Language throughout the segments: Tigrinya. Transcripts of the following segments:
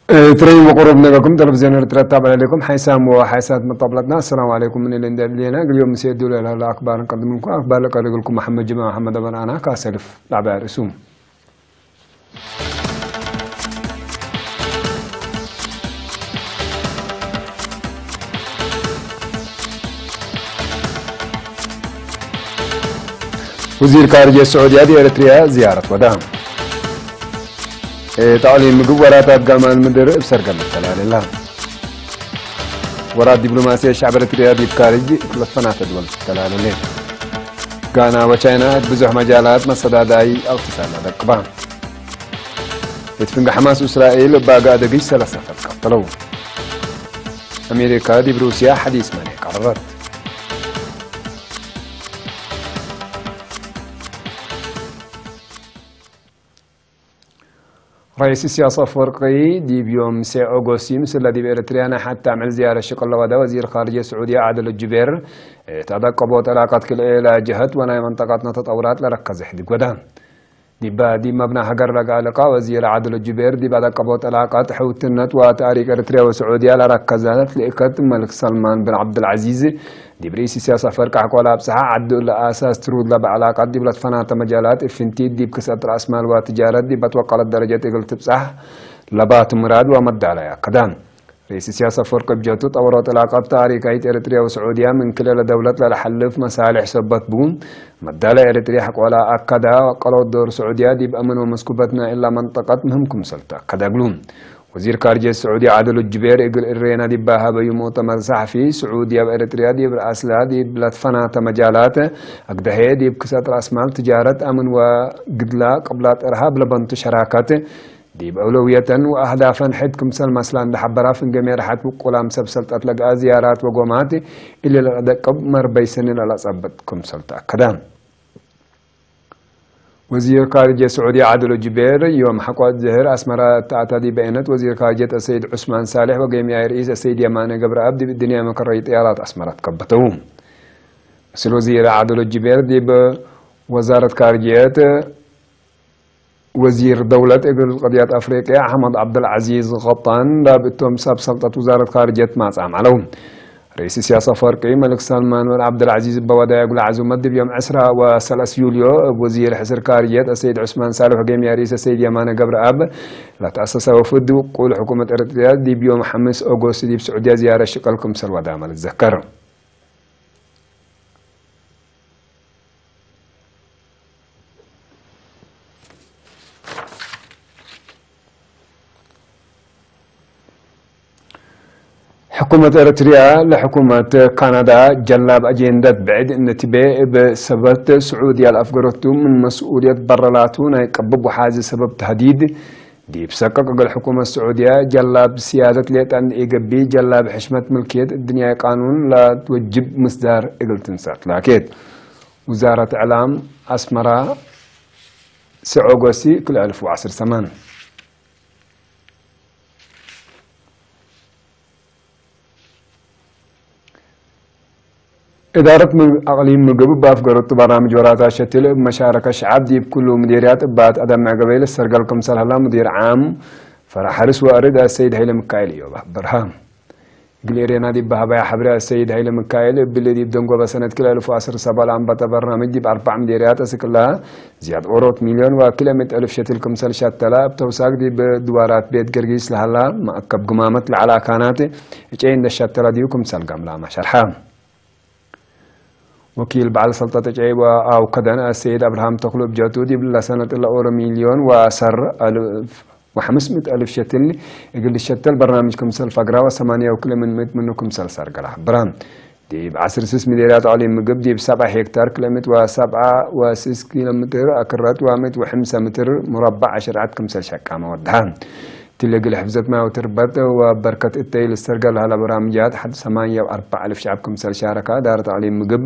ትረይ መቁረብ ነገኩም ተለቪዝዮን ኤርትራ ታባል ኣለኩም ሓይሳም ወሓይሳት መጣብላትና። ኣሰላሙ ኣለይኩም። ምን ኢለ እንደልየና ግልዮም ምስ የድሉ ላላ ኣክባርን ቀድምንኩ ኣክባር ለቀርግልኩም መሓመድ ጅማ መሓመድ ኣበርኣና ካሰልፍ ላዕባ ርእሱ። وزير خارجية السعودية دي إريتريا زيارة ودا. تعليم مقب ورات أفغان مدر بسرقة التلال الله. ورات دبلوماسية الشعب الإريتريا دي بخارج لفنات الدول التلال الله. غانا وتشاينا بزح مجالات مسداداي اقتصاد دقبان. يتفنق حماس وإسرائيل باقا دقيش ثلاثة قتلوا. أمريكا دي بروسيا حديث مالي قررت. رئيس السياسة الفرقي دي بيوم سي أوغوسي مثل دي بإريتريانا حتى عمل زيارة شقل ودا وزير خارجية السعودية عادل الجبير. تدقبوا طلاقات كل إلى جهة ونا منطقتنا تطورات لركز حدق ودا. ዲባ ዲብ መብና ሃገር ለጋልቃ ወዚር ዓድል ጁቤር ዲብ ኣዳቀቦ ጠላቃት ሕውትነት ወታሪክ ኤርትርያ ወስዑድያ ለረከዘት ልእከት መልክ ሰልማን ብን ዓብድልዓዚዝ ዲብ ርእሲ ሲያሳ ፈርቃሕ ቆላ ኣብጽሓ ዓዱ ለኣሳስ ትሩድ ለባዕላቃት ዲብ ለትፈናተ መጃላት እፍንቲ ዲብ ክሰት ራእስማል ወትጃረት ዲብ ኣትወቀለት ደረጀት እግል ትብጻሕ ለባቱ ምራድ ወመዳላይ ኣከዳ። رئيس السياسة فرق بجتو طورت علاقات تاريخية إريتريا وسعودية من كلا دولة للحلف مصالح سبت بون. مدالة إريتريا حق ولا أكدا قلو دور سعودية دي بأمن ومسكوبتنا إلا منطقة مهم كمسلتا كدقلون. وزير خارجية السعودية عادل الجبير إقل إرينا دي باها بيو مؤتمر صحفي سعودية وإريتريا دي برأسلا دي بلاتفنا تمجالات أقدهي دي بكسات رأس مال تجارة أمن وقدلا قبلات إرهاب لبنت شراكات ዲብ ኣውለውየተን ወኣህዳፈን ሕድ ክምሰል መስላ እንዳ ሐበራ ፍንገ ሜርሐት ውቁላም ሰብ ሰልጠት ለግኣ ዝያራት ወጎማት እሊ ለደቅብ መርበይ ሰኒ ለለጸብጥ ክምሰል ተኣከደ። ወዚር ካርጀ ስዑዲ ዓድሎ ጅቤር ዮም ሐቋት ዝህር ኣስመራ ተኣታዲ በይነት ወዚር ካርጀት ኣሰይድ ዑስማን ሳልሕ ወገሚያይ ርኢስ ኣሰይድ የማነ ገብረኣብ ዲብ ድንያ መከረይ ጥያራት ኣስመራ ትከበተው። ምስል ወዚር ዓድሎ ጅቤር ዲብ ወዛረት ካርጀት ወዚር ደውለት እግል ቅድያት ኣፍሪቅያ ኣሕመድ ዓብደልዓዚዝ ቐጣን ላብ እቶም ሰብ ሰልጠት ውዛረት ካርጀት ማጻም ኣለዉ። ርእሲ ሲያሳ ፈርቂ መልክ ሳልማን ወን ዓብደልዓዚዝ በወዳይ እግል ዓዙመት ድብ ዮም ዕስራ ወሰለስ ዩልዮ እብ ወዚር ሕስር ካርጀት ኣሰይድ ዑስማን ሳልሕ ገሚያ ርእሰ ሰይድ የማነ ገብረኣብ ላተኣሰሰ ወፍድ ውቁል ሕኩመት ኤርትርያ ዲብ ዮም ሓምስ ኦጎስት ዲብ ስዑድያ ዝያረ ሽቀል ክምሰል ወዳ ማለት ዘከር። ሕኩመት ኤርትርያ ለሕኩመት ካናዳ ጀላብ ኣጀንዳት ብዕድ እንቲቤ እብ ሰበት ስዑድያ ለኣፍገረቱ ምን መስኡልየት በረላቱ ናይ ቀብብ ወሓዚ ሰበብ ተህዲድ ዲብ ሰቀቅ እግል ሕኩመት ስዑድያ ጀላብ ስያደት ሌጣን ኢገቢ ጀላብ ሕሽመት ምልክየት እድንያይ ቃኑን ላትወጅብ ምስዳር እግል ትንሳት ላኬት። ውዛረት ዕላም ኣስመራ ሰዖጎሲ ክልተ ኣልፍ ወዓሰርተ ሰማን። እዳረት ም-፣ ኣቕሊም ምግብ ባፍ ገረቱ በርናምጅ ወራታ ሸትል እብ መሻረከ ሸዓብ ዲብ ኩሉ ምዲርያት እባት ኣዳምዕ ገበይል ሰርገል ክምሰል ሀላ ሙዲር ዓም ፈራ ሐርስ ወአርድ ኣሰይድ ሀይለ ሚካኤል እዮብ ኣበርሃ። እግል ኤሬና ዲብ ባህባያ ሐብሪ ኣሰይድ ሀይለ ሚካኤል እብሊ ዲብ ደንጎበ ሰነት ክልተ ኣልፍ ወዓሰርተ ሰባት ለኣንበጠ በርናምጅ ዲብ ኣርባዕ ምዲርያት እስክላ ዝያድ ኦሮት ሚልዮን ወክልኤ ምእት እልፍ ሸትል ክምሰል ሸተላ እብ ተውሳክ ዲብ ድዋራት ቤት ገርጊስ ለሀላ መእከብ ግማመት ለዐለ ኣካናት እጨይ እንደ ሸተላ ዲዩ ክምሰል ጋም ለአማ ሸርሐ። ወኪል በዓል ሰልጠት እጨይ ወአውከደን አሰይድ አብርሃም ተክሉ እብ ጀቱ ዲብ ለሰነት ለኦሮ ሚልዮን ወአሰር አልፍ ወሐምስ ምእት አልፍ ሸትል እግል ልሸተል በርናምጅ ክምሰል ፈግራ ወሰማንያ ወክልኤ ምን ምእት ምኑ ክምሰል ሰርገላ ሐብራ። ዲብ ዐስር ስስ ሚደርያት ዐሊ ምግብ ዲብ ሰብዓ ሄክታር ክልኤ ምእት ወሰብዓ ወስስ ኪሎ ሜትር ኣክረት ወምእት ወሐምሳ ሜትር ሙረባዕ ሸርዓት ክምሰል ሸቃመ ወድሃ። ትለግል ሕፍዘት ማይ ወትርበት ወበርከት እተይ ልሰርገል ሀላ በራምጃት ሐድ ሰማንያ ወአርባዕ አልፍ ሸዓብ ክምሰል ሻረካ። ዳረት ዐሊ ምግብ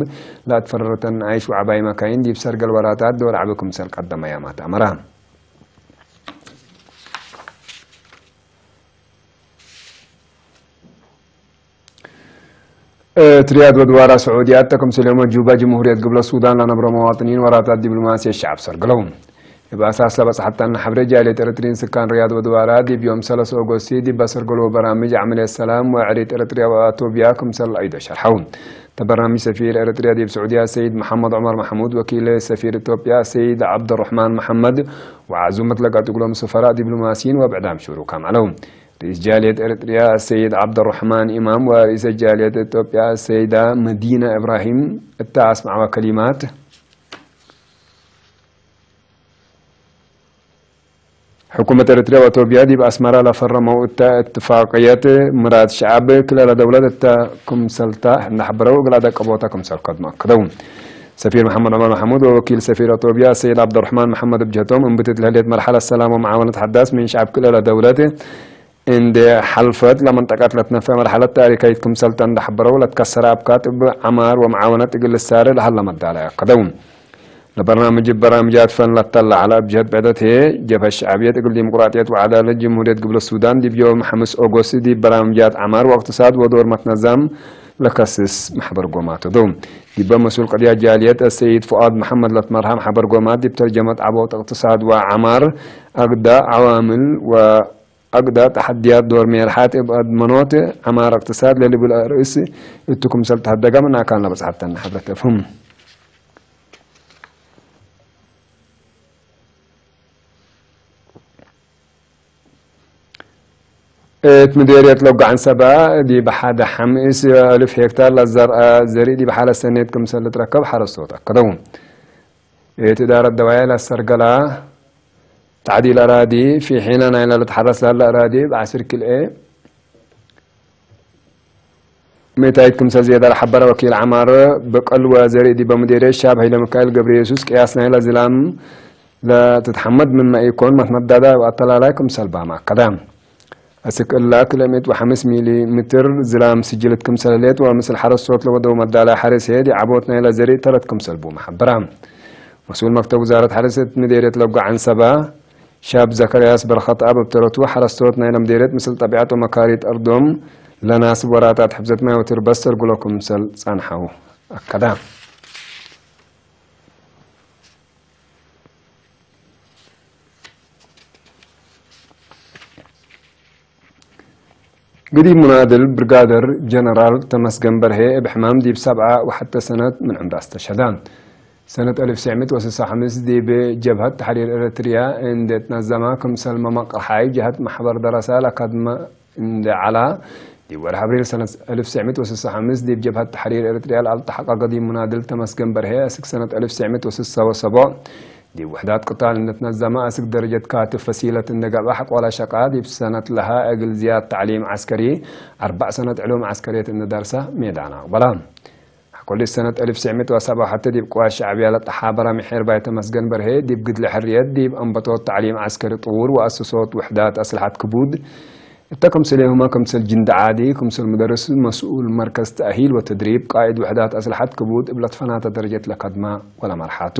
ላትፈረረተን አይሽ ወዐባይ መካይን ዲብ ሰርገል ወራታት ዶር ዐቢ ክምሰል ቀደመ ያማት አመራ። ትሪያድ ወድዋራ ስዑድያ ተክምስል ዮም ጁባ ጅምሁርየት ግብለ ሱዳን ለነብሮ መዋጥኒን ወራታት ዲፕሎማሲ ሸዓብ ሰርግለው። እብ ኣሳስ ለበጽሐተና ሐብረ ጃልየት ኤረትርይን ስካን ሪያድ ወድዋራ ዲብ ዮም ሰለስ ኦጎስቲ ዲብ በሰርገሎ በራምጅ ዐመልየት ሰላም ወዕሪት ኤረትርያ ወአቶብያ ክምሰል አይዶ ሸርሐው። ተበራምጅ ሰፊር ኤረትርያ ዲብ ስዑድያ ሰይድ መሐመድ ዑመር መሐሙድ፣ ወኪል ሰፊር ኢትዮጵያ ሰይድ ዐብደሩሕማን መሐመድ ወዓዙመት ለጋጥግሎም ሰፈራ ዲፕሎማሲን ወብዕዳም ሽሩካም ዐለው። ርኢስ ጃልየት ኤረትርያ ሰይድ ዐብደሩሕማን ኢማም ወርኢሰ ጃልየት ኢትዮጵያ ሰይዳ መዲና ኢብራሂም እታ አስመዐዋ ከሊማት፣ ሕኩመት ኤረትርያ ወአቶብያ ዲብ አስመራ ለፈረመው እተ እትፋቅየት ምራድ ሸዐብ ክልኤ ደውለት እተ ክምሰልታ እናሐበረው እግል አደቀቦታ ክምሰል ከድሞ አክደው። ሰፊር መሐመድ ዑመር መሐሙድ ወወኪል ሰፊር አቶብያ ሰይድ ዐብደሩሕማን መሐመድ ብጀቶም እምብትት ለህሌት መርሐለት ሰላም ወመዓወነት ሐዳስ ምን ሸዐብ ክልኤ ደውለት እንደ ሐልፈት ለመንጠቀት ለትነፈ መርሐለት ታሪካይት ክምሰልተ እንዳሐበረው ለትከሰረ አብካት እብ ዐማር ወመዓወነት እግል ልሳረ ለሀለ መዳላይ አከደው። ለበርናምጅ በራምጃት ፈን ለተለዐለ እብ ጀህት ብዕደት ህዬ ጀብሀት ሸዕብየት እግል ዲሞቅራጥየት ወዐዳለት ጅምሁርየት ግብለ ሱዳን ዲብ ዮም ሐምስ ኦጎስት ዲብ በራምጃት ዐማር ወእቅትሳድ ወዶር መትነዛም ለከስስ መሕበር ጎማት ዶ። ዲበ መስኡል ቅድያ ጃልየት አሰይድ ፉአድ መሐመድ ለትመርሐ መሕበር ጎማት ዲብ ተርጀመት ዐቦት እቅትሳድ ወዐማር አግዳ ዐዋምል ወአግዳ ተሐድያት ዶር ሜርሓት እብ አድመኖት ዐማር እቅትሳድ ለልብል አርእስ እቱ ክምሰል ተሀደገ ምን አካን ለበጽሐተን ሐብረት አፍሁም። እት ምዴርየት ለጎ ዐንሰባ ዲብ ሐደ ሐምስ አልፍ ሄክታር ለዘርአ ዘርኢ ዲብ ሐለ ሰኔት ክምሰል ልትረከብ ሐረስቶት አከደው። እት እዳረት ደዋየ ለሰርገላ ተዕዲል አራዲ ፊ ሒነ ናይለ ልትሐረስ ለሀለ አራዲ እብ ዐስር ክልኤ ሜታይት ክምሰል ዝየደ ለሐበረ ወኪል ዐማር በቀል ወዘርኢ ዲበ ምዴርየት ሻብ ሀይለ ሚካኤል ገብረየሱስ ቅያስ ናይለ ዝላም ለትትሐመድ ምንመ ኢኮን መትመዳዳ ወአተላላይ ክምሰል ባም አከደ። አስክ እላ ክልኤ ምእት ወሐምስ ሚሊ ምትር ዝላም ስጅልት ክምሰል ህሌት ወምስል ሐረስቶት ለወደው መዳላይ ሐርስ ሄድ የዐቦት ናይለ ዘርኢ ተረት ክምሰል ቡም ሐበራ። መስኡል መክተብ ውዛረት ሐርስ እት ምዴርየት ለጎ ዐንሰባ ሻብ ዘከርያስ በረኸትአብ እብ ተረቱ ሐረስቶት ናይለ ምዴርየት ምስል ጠቢዐት ወመካሪት አርዶም ለናስብ ወራታት ሕፍዘት ማይ ወትርበስ ተርጉሎ ክምሰል ጸንሐው አከዳ። ግዲ ሙናድል ብርጋደር ጀነራል ተመስገን በርሄ እብ ሕማም ዲብ ሰብዓ ወሐተ ሰነት ምን ዕምራ አስተሸዳ። ሰነት አልፍ ትስዕ ምእት ወስሳ ሐምስ ዲብ ጀብሀት ተሕሪር ኤረትርያ እንዴ ትነዘማ ክምሰል መመቅርሓይ ጀሀት ማሕበር ደረሳ ለካድመ እንዴ ዐላ፣ ዲብ ወርሒ አብሪል ሰነት አልፍ ትስዕ ምእት ወስሳ ሐምስ ዲብ ጀብሀት ተሕሪር ኤረትርያ ለአልተሐቀ ገዲም ሙናድል ተመስገን በርሄ አስክ ሰነት አልፍ ትስዕ ምእት ወስሳ ወሰቦዕ ዲብ ውሕዳት ቅታል እንዴ ትነዘማ አስክ ደረጀት ካትብ ፈሲለት እንዴ ገብአ ሐቆለ ሸቃ ዲብ ሰነት ለሀ እግል ዝያድ ተዕሊም ዐስከሪ አርበዕ ሰነት ዕሉም ዐስከርየት እንዴ ደርሰ ሜዳን አቅበላ። ሐቆ ዲብ ሰነት አልፍ ትስዕ ምእት ወሰብዓ ወሐተ ዲብ ቅዋት ሸዕብያ ለተሓበረ ምሒር ባይ ተመስገን በርሄ ዲብ ግድለ ሕርየት ዲብ አንበቶት ተዕሊም ዐስከሪ ጥዉር ወአስሶት ውሕዳት አስልሐት ክቡድ እተ ክምስሌሁመ ክምሰል ጅንዲ ዓዲ፣ ክምሰል ሙደርስ መስኡል መርከዝ ተእሂል ወተድሪብ፣ ቃኢድ ውሕዳት አስልሐት ክቡድ እብ ለትፈናተ ደረጀት ለከድመ ወለመርሓቱ።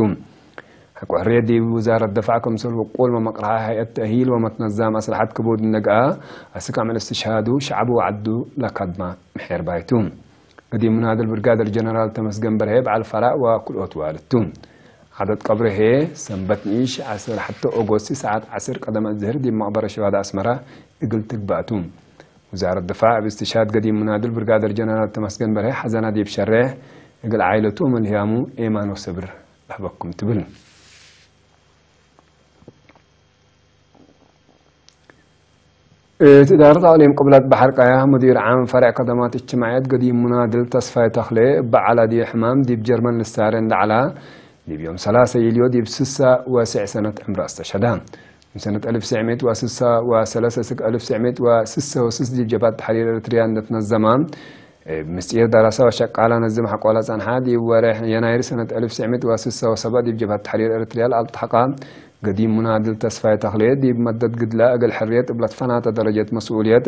ሐቆ ሕርየት ዲብ ውዛረት ደፋዕ ክምሰል ውቁል መመቅርሓ ሀይአት ተእሂል ወመትነዛም አስልሐት ክቡድ እንዴ ገአ፣ አስክ አምዕል እስትሽሃዱ ሸዕቡ ወዐዱ ለከድመ ምሒር ባይቱ። ገዲም ሙናድል ብርጋደር ጀነራል ተመስገን በርሄ በዓል ፈራእ ወክልኦት ዋልድቱ። ዓደት ቀብሩ ህዬ ሰንበት ንኢሽ ዐስር ሐተ ኦጎስት ሰዓት ዐስር ቀደም አዝህር ዲብ መቅበረ ሸዋዳ አስመራ እግል ትግባእ ቱ። ውዛረት ድፋዕ እብ እስትሽሃድ ገዲም ሙናድል ብርጋደር ጀነራል ተመስገን በርሄ ሐዘና ዲብ ሸሬሕ እግል ዓኢለቱ ወመልህያሙ ኤማን ወሰብር ለህበኩም ትብል። እት እዳረት አቅሊም ቅብለት በሐር ቀያህ ሙዲር ዓም ፈርዕ ከደማት እጅትማዕየት ገዲም ሙናድል ተስፋይ ተክሌ እበ ዐላዲ ሕማም ዲብ ጀርመን ልሳረ እንዴ ዐላ፣ ዲብ ዮም ሰላሰ ይልዮ ዲብ ስሳ ወስዕ ሰነት ዕምሩ አስተሸዳ። ምን ሰነት አልፍ ትስዕ ምእት ወስሳ ወሰለሰ እስክ አልፍ ትስዕ ምእት ወስሳ ወስስ ዲብ ጀብሀት ተሕሪር ኤረትርያ እንዴ ትነዘማ፣ እብ ምስጢር ደረሳ ወሸቃላ ነዝም ሐቆለ ጸንሓ፣ ዲብ ወሬሕ የናይር ሰነት አልፍ ትስዕ ምእት ወስሳ ወሰብዓ ዲብ ጀብሀት ተሕሪር ኤረትርያ ለአልተሐቃ ገዲም ሙናድል ተስፋይ ተክሌ፣ ዲብ መደት ግድለ እግል ሕርየት እብ ለትፈናተ ደረጀት መስኡልየት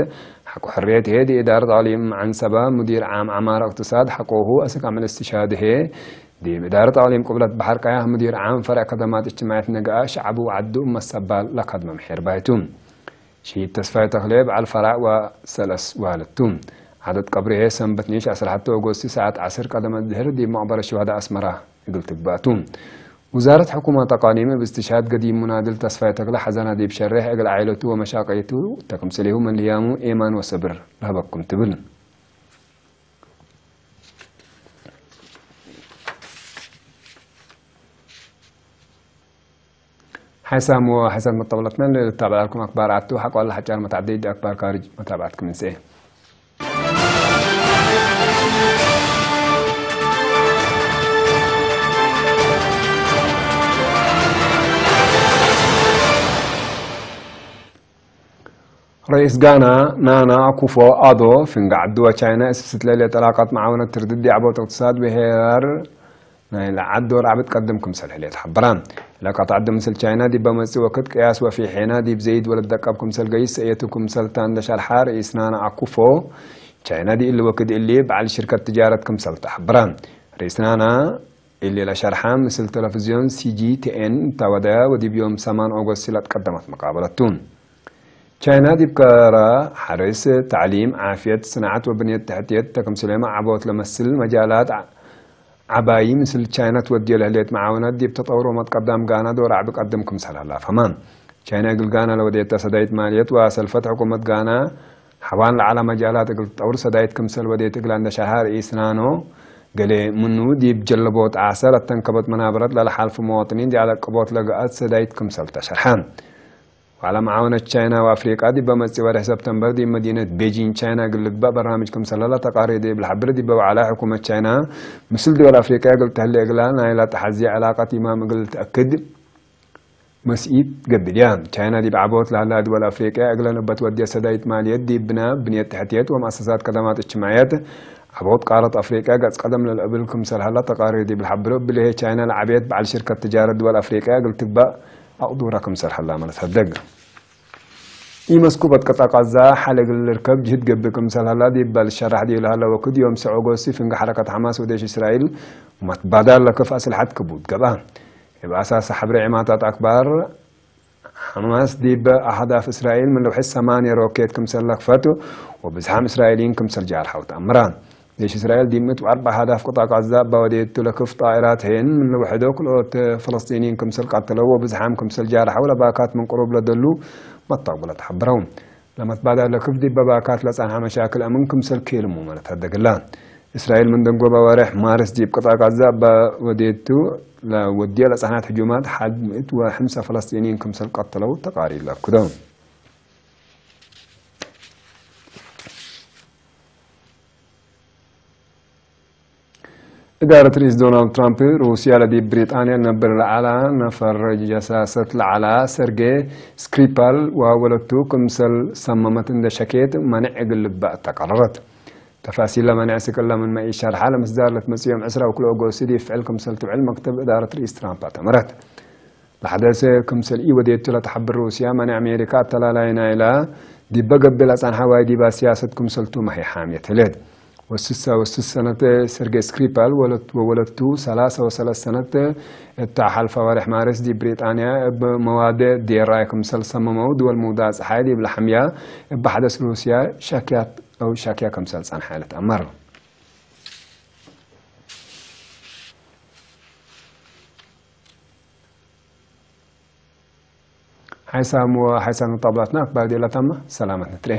ሐቆ ሕርየት ህዬ፣ ዲብ እዳረት አቅሊም ዐንሰባ ሙዲር ዓም ዐማር እቅትሳድ ሐቆሁ አስክ አምዕል እስትሽሃድ ህዬ፣ ዲብ እዳረት አቅሊም ቅብለት በሐር ቀያህ ሙዲር ዓም ፈርዕ ከደማት እጅትማዕየት እንዴ ገአ፣ ሸዕቡ ወዐዱ እብ መሰባል ለከድመ ምሒር ባይቱ። ሽሂድ ተስፋይ ተክሌ በዓል ፈራእ ወሰለስ ዋልድቱ። ዓደት ቀብሩ ህዬ ሰንበት ንኢሽ ዐስር ሐተ ኦጎስት ሰዓት ዐስር ቀደም አዝህር ዲብ መቅበረ ሸዋዳ አስመራ እግል ትግባእ ቱ። ውዛረት ሕኩማት ኣቃሊም ብእስትሽሃድ ገዲም ሙናድል ተስፋይ ተክለ ሓዘና ዲብ ሸሬሕ እግል ዓኢለቱ ወመሻቀይቱ ተክምስሊሁ መንልህያሙ ኤማን ወሰብር ረህበኩም ትብል። ሓይሳም ወሓይሳት መጠብለትናን ልታብዓልኩም ኣክባር ኣቱ ሓቋል ሓጫር መታዕደይ ኣክባር ካርጅ መታብዓትኩም እንስኤ። ርኢስ ጋና ናና ኩፎ ኣዶ ፍንጋ ዓድዋ ቻይና እስስት ለልየ ጠላቃት መዓወነት ትርድዲ ዓቦት እቅትሳድ ብሄራር ናይ ለዓዶ ራዕብት ቀድም ክምሰል ህልየት ሓበራ። ለቃት ዓዲ ምስል ቻይና ዲብ በመጽእ ወክድ ቅያስ ወፊ ሔና ዲብ ዘይድ ወለድ ደቀብ ክምሰል ገይስ ሰእየቱ ክምሰል ታንደ ሸርሓ ርኢስ ናና ኣኩፎ ቻይና ዲእሊ ወክድ እሊ በዓል ሽርከት ትጃረት ክምሰል ተሓበራ። ርኢስ ናና እሊ ለሸርሓ ምስል ተለፍዝዮን ሲ ጂ ቲ ኤን እንታወደያ ወዲብ ዮም ሰማን ኦጎስት ሲላት ቀደማት መቃበለቱ። ቻይና ዲብ ከራ ሓርስ፣ ታዕሊም፣ ዓፍየት፣ ስንዓት ወብንየት ተሕትየት ተክምስሌማ ዓቦት ለመስል መጃላት ዓ-፣ ዓባይ ምስል ቻይና ትወድዮ ለህሌት መዓወነት ዲብ ተጠውሮ መትቀዳም ጋና ዶር ዓቢ ቀድም ክምሰል ሀላ ፈማ። ቻይና እግል ጋና ለወደየት ተሰዳይት ማልየት ወሰልፈት ሕኩመት ጋና ሓዋን ለዓላ መጃላት እግል ትጠውር ሰዳይት ክምሰል ወደየት እግላ እንደ ሸርሓ ርኢስ ናኖ ገሌ ምኑ ዲብ ጀለቦት ዓሰር ኣተንከበት መናበረት ለለሓልፉ መዋጥኒን ዲኣለ ቅቦት ለገኣት ሰዳይት ክምሰል ተሸርሓ። ዋላ መዓወነት ቻይና ወኣፍሪቃ ዲብ በመጽእ ወርሒ ሰፕተምበር ዲብ መዲነት ቤጂን ቻይና እግል ልግባእ በርናምጅ ክምሰል ሀላ ተቃሪ ዲብ ለሓብር ዲብ በባዕላ ሕኩመት ቻይና ምስል ድወል ኣፍሪቃ እግል ተህሊ እግላ ናይላ ተሓዚ ዕላቀት ኢማም እግል ተእክድ መስኢት ገብድ እያ። ቻይና ዲብ ዓቦት ለሀላ ድወል ኣፍሪቃ እግለን እበት ወድየ ሰዳይት ማልየት ዲብ ብና ብንየት ተሕትየት ወመኣሰሳት ከደማት እጅትማዕየት ዓቦት ቃረት ኣፍሪቃ ገጽ ቀደም ለልእብል ክምሰል ሀላ ተቃሪ ዲብ ለሓብር ብልሄ ቻይና ለዓብየት በዓል ሽርከት ትጃረት ድወል ኣፍሪቃ እግል ትግባእ ኣቅዱራ ክምሰል ሀላ ማለት ሀደግ። ኢመስኩ በትቀጣ ቃዛ ሓለ እግል ልርከብ ጅህድ ገብእ ክምሰል ሀላ ዲበል ሸራሕ ዲዩ ለሀለ ወክድ ዮም ሰዑ ጎሲ ፍንጋ ሐረከት ሐማስ ወዴሽ እስራኤል መትባዳር ለከፍ አስልሐት ክቡድ ገብአ። እብ አሳስ ሐብሬ ዒማታት አክባር ሐማስ ዲበ አህዳፍ እስራኤል ምን ልውሕድ ሰማንየ ሮኬት ክምሰል ለክፈት ወብዝሓም እስራኤልይን ክምሰል ጃርሐው ተአምራ። ዴሽ እስራኤል ዲብ ምእት ወአርበዕ ሃዳፍ ቅጣ ቃዛ እባ ወዴቱ ለክፍ ጣኢራት ሄን ምን ልውሕዶ ክልኦት ፍልስጢንይን ክምሰል ቀተለው ወብዝሓም ክምሰል ጃርሐው ለባካት ምን ቅሩብ ለደሉ መታውብለት ሐብረው። ለመትባዳር ለክፍ ዲበ ባካት ለጸንሐ መሻክል አምን ክምሰል ኬልሙ ማለት ሀደግላ። እስራኤል ምን ደንጎበ ወሬሕ ማርስ ዲብ ቅጣ ቃዛ እባ ወዴቱ ለወድዮ ለጸንሐት ህጁማት ሐድ ምእት ወሐምሳ ፍልስጢንይን ክምሰል ቀተለው ተቃሪር ለአክዶ። እዳረት ርኢስ ዶናልድ ትራምፕ ሩስያ ለዲብ ብሪጣንያ ነብር ለዐላ ነፈር ጀሳሰት ለዐላ ሰርጌ ስክሪፓል ወወለቱ ክምሰል ሰመመት እንደ ሸኬት መኔዕ እግል ልባእ ተቀረረት። ተፋሲል ለመኔዕ ስቅለ ምን መኢ ሸርሓ ለምስዳር ለትመጽኦም ዕስራ ወክልኦ ጎስድ ይፍዕል ክምሰል ትውዕል መክተብ እዳረት ርኢስ ትራምፕ አተመረት። ለሐደሰ ክምሰል ኢወዴቱ ለተሐብር ሩስያ፣ መን አሜሪካ አተላላይ ናይላ ዲበ ገብእ ለጸንሐ ዋይ ዲባ ሲያሰት ክምሰልቱ መሀይ ሓምየት ህሌት። ወስሳ ወስስ ሰነት ሰርጌ ስክሪፓል ወለት-፣ ወወለቱ ሰላሳ ወሰለስ ሰነት እታ ሐልፋ ወርሕ ማርስ ዲብ ብሪጣንያ እብ መዋደ ዴራይ ክምሰል ሰመመው ድወል ምውዳእ ጸሓይ ዲብ ለሐምያ እብ ሐደስ ሩስያ ሻክያት አው ሻክያ ክምሰል ጸንሐ ለትአመር። ሓይሳም ወሓይሳም ጣብላትና ኣክባር ዴላታማ ሰላማት ንትሬ።